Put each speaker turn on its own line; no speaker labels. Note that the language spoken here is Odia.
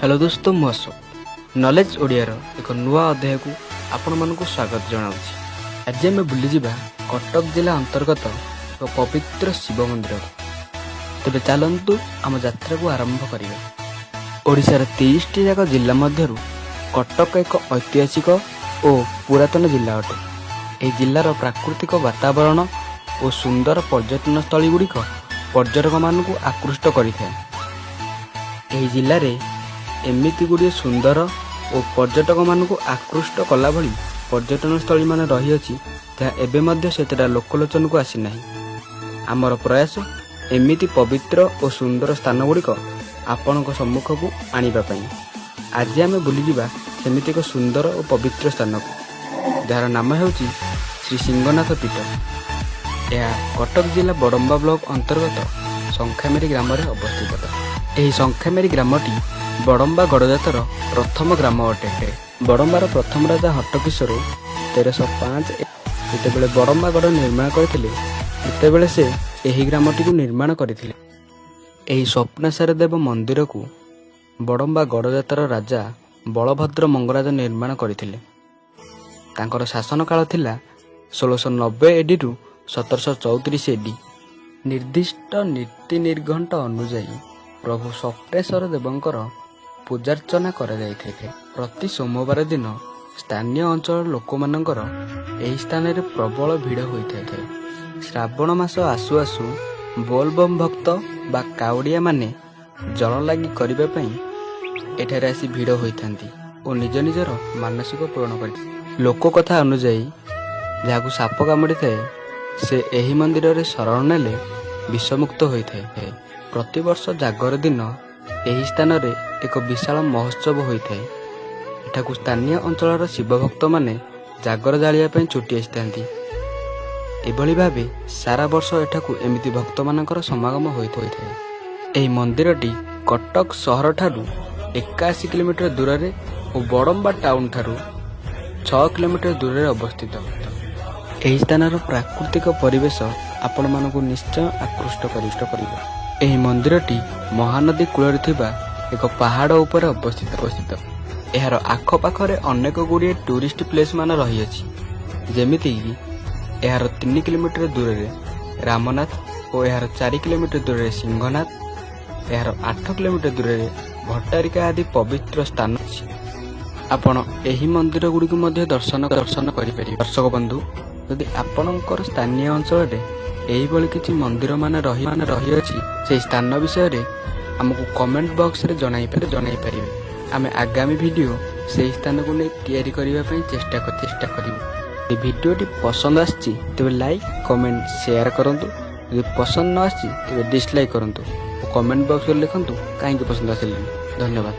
ହ୍ୟାଲୋ ଦୋସ୍ତ, ମୁଁ ଅଶୋକ। ନଲେଜ ଓଡ଼ିଆର ଏକ ନୂଆ ଅଧ୍ୟାୟକୁ ଆପଣମାନଙ୍କୁ ସ୍ୱାଗତ ଜଣାଉଛି। ଆଜି ଆମେ ବୁଲିଯିବା କଟକ ଜିଲ୍ଲା ଅନ୍ତର୍ଗତ ଏକ ପବିତ୍ର ଶିବ ମନ୍ଦିରକୁ। ତେବେ ଚାଲନ୍ତୁ, ଆମ ଯାତ୍ରାକୁ ଆରମ୍ଭ କରିବା। ଓଡ଼ିଶାର 30ଟି ଯାକ ଜିଲ୍ଲା ମଧ୍ୟରୁ କଟକ ଏକ ଐତିହାସିକ ଓ ପୁରାତନ ଜିଲ୍ଲା ଅଟେ। ଏହି ଜିଲ୍ଲାର ପ୍ରାକୃତିକ ବାତାବରଣ ଓ ସୁନ୍ଦର ପର୍ଯ୍ୟଟନ ସ୍ଥଳୀ ଗୁଡ଼ିକ ପର୍ଯ୍ୟଟକମାନଙ୍କୁ ଆକୃଷ୍ଟ କରିଥାଏ। ଏହି ଜିଲ୍ଲାରେ ଏମିତି ଗୁଡ଼ିଏ ସୁନ୍ଦର ଓ ପର୍ଯ୍ୟଟକମାନଙ୍କୁ ଆକୃଷ୍ଟ କଲା ଭଳି ପର୍ଯ୍ୟଟନ ସ୍ଥଳୀମାନ ରହିଅଛି, ଯାହା ଏବେ ମଧ୍ୟ ସେତେଟା ଲୋକଲୋଚନକୁ ଆସିନାହିଁ। ଆମର ପ୍ରୟାସ ଏମିତି ପବିତ୍ର ଓ ସୁନ୍ଦର ସ୍ଥାନ ଗୁଡ଼ିକ ଆପଣଙ୍କ ସମ୍ମୁଖକୁ ଆଣିବା ପାଇଁ। ଆଜି ଆମେ ବୁଲିଯିବା ସେମିତି ଏକ ସୁନ୍ଦର ଓ ପବିତ୍ର ସ୍ଥାନକୁ, ଯାହାର ନାମ ହେଉଛି ଶ୍ରୀ ସିଂହନାଥ ପୀଠ। ଏହା କଟକ ଜିଲ୍ଲା ବଡ଼ମ୍ବା ବ୍ଲକ ଅନ୍ତର୍ଗତ ଶଙ୍ଖାମେରୀ ଗ୍ରାମରେ ଅବସ୍ଥିତ। ଏହି ଶଙ୍ଖାମେରୀ ଗ୍ରାମଟି ବଡ଼ମ୍ବା ଗଡ଼ଜାତର ପ୍ରଥମ ଗ୍ରାମ ଅଟେ। ବଡ଼ମ୍ବାର ପ୍ରଥମ ରାଜା ହଟ୍ଟକିଶୋର 1305 ଯେତେବେଳେ ବଡ଼ମ୍ବା ଗଡ଼ ନିର୍ମାଣ କରିଥିଲେ, ସେତେବେଳେ ସେ ଏହି ଗ୍ରାମଟିକୁ ନିର୍ମାଣ କରିଥିଲେ। ଏହି ସ୍ୱପ୍ନେଶ୍ୱର ଦେବ ମନ୍ଦିରକୁ ବଡ଼ମ୍ବା ଗଡ଼ଜାତର ରାଜା ବଳଭଦ୍ର ମଙ୍ଗରାଜ ନିର୍ମାଣ କରିଥିଲେ। ତାଙ୍କର ଶାସନ କାଳ ଥିଲା 1690 ଏଡିରୁ 1734 ଏଡି। ନିର୍ଦ୍ଦିଷ୍ଟ ନୀତି ନିର୍ଘଣ୍ଟ ଅନୁଯାୟୀ ପ୍ରଭୁ ସ୍ୱପ୍ନେଶ୍ୱର ଦେବଙ୍କର ପୂଜାର୍ଚ୍ଚନା କରାଯାଇଥାଏ। ପ୍ରତି ସୋମବାର ଦିନ ସ୍ଥାନୀୟ ଅଞ୍ଚଳର ଲୋକମାନଙ୍କର ଏହି ସ୍ଥାନରେ ପ୍ରବଳ ଭିଡ଼ ହୋଇଥାଏ। ଶ୍ରାବଣ ମାସ ଆସୁ ଆସୁ ବୋଲବମ୍ ଭକ୍ତ ବା କାଉଡ଼ିଆମାନେ ଜଳଲାଗି କରିବା ପାଇଁ ଏଠାରେ ଆସି ଭିଡ଼ ହୋଇଥାନ୍ତି ଓ ନିଜ ନିଜର ମାନସିକ ପୂରଣ କରି। ଲୋକକଥା ଅନୁଯାୟୀ, ଯାହାକୁ ସାପ କାମୁଡ଼ିଥାଏ, ସେ ଏହି ମନ୍ଦିରରେ ଶରଣ ନେଲେ ବିଷମୁକ୍ତ ହୋଇଥାଏ। ପ୍ରତିବର୍ଷ ଜାଗର ଦିନ ଏହି ସ୍ଥାନରେ ଏକ ବିଶାଳ ମହୋତ୍ସବ ହୋଇଥାଏ। ଏଠାକୁ ସ୍ଥାନୀୟ ଅଞ୍ଚଳର ଶିବ ଭକ୍ତମାନେ ଜାଗର ଜାଳିବା ପାଇଁ ଛୁଟି ଆସିଥାନ୍ତି। ଏଭଳି ଭାବେ ସାରା ବର୍ଷ ଏଠାକୁ ଏମିତି ଭକ୍ତମାନଙ୍କର ସମାଗମ ହୋଇଥାଏ। ଏହି ମନ୍ଦିରଟି କଟକ ସହରଠାରୁ 81 କିଲୋମିଟର ଦୂରରେ ଓ ବଡ଼ମ୍ବା ଟାଉନ ଠାରୁ 6 କିଲୋମିଟର ଦୂରରେ ଅବସ୍ଥିତ। ଏହି ସ୍ଥାନର ପ୍ରାକୃତିକ ପରିବେଶ ଆପଣମାନଙ୍କୁ ନିଶ୍ଚୟ ଆକୃଷ୍ଟ କରିବ। ଏହି ମନ୍ଦିରଟି ମହାନଦୀ କୂଳରେ ଥିବା ଏକ ପାହାଡ଼ ଉପରେ ଅବସ୍ଥିତ। ଏହାର ଆଖପାଖରେ ଅନେକ ଗୁଡ଼ିଏ ଟୁରିଷ୍ଟ ପ୍ଲେସ୍ ମାନ ରହିଅଛି, ଯେମିତିକି ଏହାର 3 କିଲୋମିଟର ଦୂରରେ ରାମନାଥ ଓ ଏହାର 4 କିଲୋମିଟର ଦୂରରେ ସିଂହନାଥ, ଏହାର 8 କିଲୋମିଟର ଦୂରରେ ଭଟ୍ଟାରିକା ଆଦି ପବିତ୍ର ସ୍ଥାନ ଅଛି। ଆପଣ ଏହି ମନ୍ଦିର ଗୁଡ଼ିକୁ ମଧ୍ୟ ଦର୍ଶନ କରିପାରିବେ। ଦର୍ଶକ ବନ୍ଧୁ, ଯଦି ଆପଣଙ୍କର ସ୍ଥାନୀୟ ଅଞ୍ଚଳରେ ଏହିଭଳି କିଛି ମନ୍ଦିର ମାନ ରହିଅଛି, ସେହି ସ୍ଥାନ ବିଷୟରେ ଆମକୁ କମେଣ୍ଟ ବକ୍ସରେ ଜଣାଇ ପାରିବେ। ଆମେ ଆଗାମୀ ଭିଡ଼ିଓ ସେହି ସ୍ଥାନକୁ ନେଇ ତିଆରି କରିବା ପାଇଁ ଚେଷ୍ଟା କରିବୁ। ଯଦି ଭିଡ଼ିଓଟି ପସନ୍ଦ ଆସିଛି, ତେବେ ଲାଇକ୍, କମେଣ୍ଟ, ସେୟାର କରନ୍ତୁ। ଯଦି ପସନ୍ଦ ନ ଆସିଛି, ତେବେ ଡିସଲାଇକ୍ କରନ୍ତୁ ଓ କମେଣ୍ଟ ବକ୍ସରେ ଲେଖନ୍ତୁ କାହିଁକି ପସନ୍ଦ ଆସିଲାନି। ଧନ୍ୟବାଦ।